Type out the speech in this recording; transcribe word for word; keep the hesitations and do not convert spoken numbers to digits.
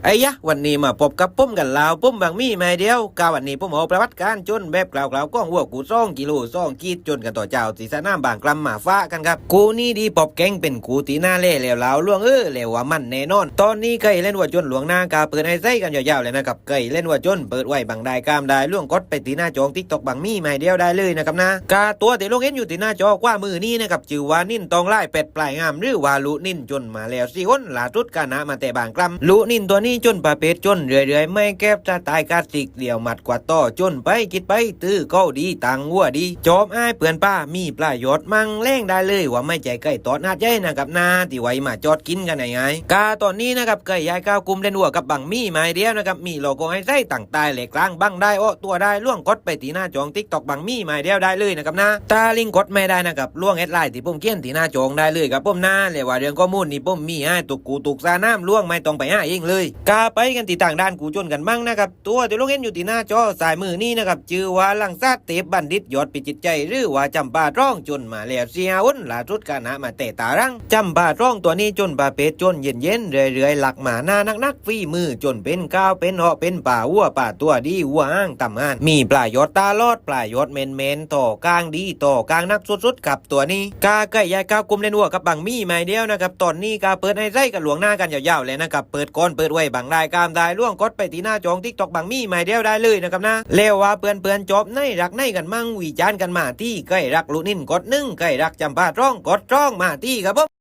ไอ้ยะ วันนี้มาปบกับผมกันแล้ว ผมบังหมีไม้เดียว กาวันนี้ผมเอาประวัติการจนแบบกล่าวๆของวัวกู้สองกิโลสองขีดจนกันต่อเจ้าที่สนามบางกลำมาฝากกันครับ กู้นี้ดีปอบแก๊งเป็นกู้ที่น่าเล่แล้วลาวล่วงเออแล้วว่ามันแน่นอน ตอนนี้ใครเล่นวัวจนล่วงหน้ากาเปิดไอ้ไส้กันยาวๆเลยนะครับ ใครเล่นวัวจนเปิดไว้บังได้กามได้ล่วงกดไปที่หน้าจองติ๊กต็อกบังหมีไม้เดียวได้เลยนะครับนะ กาตัวที่ลงเห็นอยู่ที่หน้าจอขวามือนี้นะครับ จื่อว่านินตองลายแปดปลายงาม หรือว่าลุนินจนมาแล้วสี่หน ล่าสุดกานะมาแต่บางกลำ ลุนินตัวนี้จนประเภทจนเรื่อยๆ ไม่แก็บจะตายคลาสสิกเดี่ยวหมัดกวาดต่อจนไปคิดไปตื้อเก้าดีตังวัวดี จอบอ้ายเปื่อนป้ามีประโยชน์มั่งแรงได้เลยว่าไม่ใช่ไก่ตอดหน้าใจนะครับนาที่ไว้มาจอดกินกันง่ายๆ กาตอนนี้นะครับไก่ยายก้าวกุมเล่นวัวกับบังหมีไม้เดียวนะครับ มีโลโก้ให้ใส่ต่างตายเหล็กกลางบังได้โอ้ตัวได้ล่วงกดไปที่หน้าจองติ๊กต็อกบังหมีไม้เดียวได้เลยนะครับนะ ตาลิงกดไม่ได้นะครับ ล่วงแอดไลน์ที่ผมเขียนที่หน้าจองได้เลยครับผมนะ และว่าเรื่องข้อมูลนี่ผมมีให้ทุกกูทุกสนามล่วงไม่ต้องไปหาเองเลย กาไปกันที่ต่างด้านกูจนกันมั่งนะครับ ตัวที่ลงเห็นอยู่ที่หน้าจอซ้ายมือนี้นะครับ จื่อว่าลังสาเทพบัณฑิตยอดพิจิตรใจ หรือว่าจำปาร้องจนมาแล้วสี่หน ล่าสุดกานะมาแต่ตารัง จำปาร้องตัวนี้จนประเภทจนเย็นๆเรื่อยๆหลักมาหน้านักๆฝีมือจนเป็นก้าวเป็นเหาะเป็นป่าวัวป่าตัวดีวัวห้างตำงาน มีประโยชน์ตลอดประโยชน์แมนๆต่อกลางดีต่อกลางนักสุดๆครับตัวนี้ กาไก่ยายก้าวกุมเล่นวัวกับบังหมีไม้เดียวนะครับ ตอนนี้กาเปิดให้ใส่กันล่วงหน้ากันยาวๆเลยนะครับ เปิดก่อนเปิดไว้บังได้กามได้ล่วงกดไปที่หน้าจองติ๊กต็อกบังหมีไม้เดียวได้เลยนะครับนะ แล้วว่าเปื่อนๆจอบไหนรักไหนกันมั่งวิจารณ์กันมาที่ไก่รักลุนินกดหนึ่ง ไก่รักจำปาร้องกดสองมาที่ครับผม